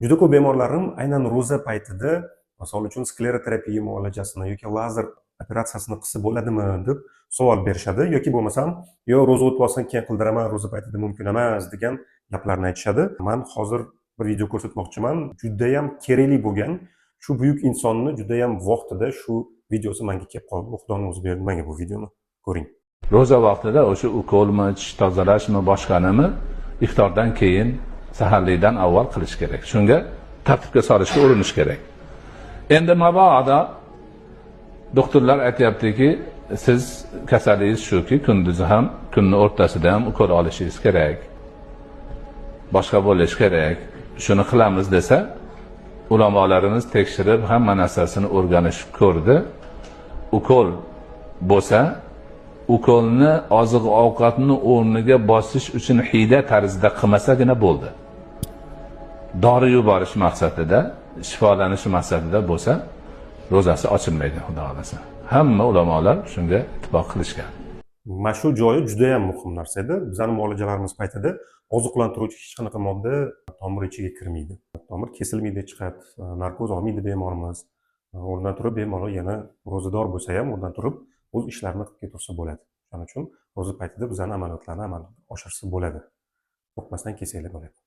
Juda ko'p bemorlarim aynan ro'za paytida, misol uchun, skleroterapiya muolajasini yoki lazer operatsiyasini qilsa bo'ladimi deb savol berishadi yoki bo'lmasam, "Yo, ro'za o'tib olsin, keyin qildiraman, ro'za paytida mumkin emas", degan gaplarni aytishadi. Man hozir bir video ko'rsatmoqchiman, judayam kerakli bo'lgan. Shu buyuk insonni judayam vaqtida shu videosi manga kelib qoldi. Bu Xudoni o'zi berdi menga bu videoni. Ko'ring. Ro'za vaqtida o'sha ukolmi, tish tozalashmi, boshqanimi iftordan keyin, saharlikdan avval qilish kerak. Shunga tartibga solishga urinish kerak. Endi mabodo doktorlar aytyaptiki, siz kasalligingiz shuki, kunduzi ham, kunni o'rtasida ham ukol olishingiz kerak, boshqa bo'lishi kerak, shuni qilamiz desa, ulamolarimiz tekshirib, hamma narsasini o'rganishib ko'rdi. Ukol bo'lsa, ukolni oziq ovqatni o'rniga bosish uchun hiyla tarzida qilmasagina bo'ldi. Dori yuborish maqsadida, shifolanish maqsadida bo'lsa, ro'zasi ochilmaydi, Xudo xohlasa. Hamma ulamolar shunga ittifoq qilishgan. Mana shu joyi judayam muhim narsa edi. Bizani muolajalarimiz paytida oziqlantiruvchi hech qanaqa modda tomir ichiga kirmaydi, tomir kesilmaydi hech qayerda, narkoz olmaydi bemorimiz. O'rnidan turib bemalol, yana ro'zador bo'lsa ham, o'rnidan turib o'z ishlarini qilib ketaversa bo'ladi. Shuning uchun ro'za paytida bizani amaliyotlarni amalga oshirsa bo'ladi, qo'rqmasdan kelsanglar bo'ladi.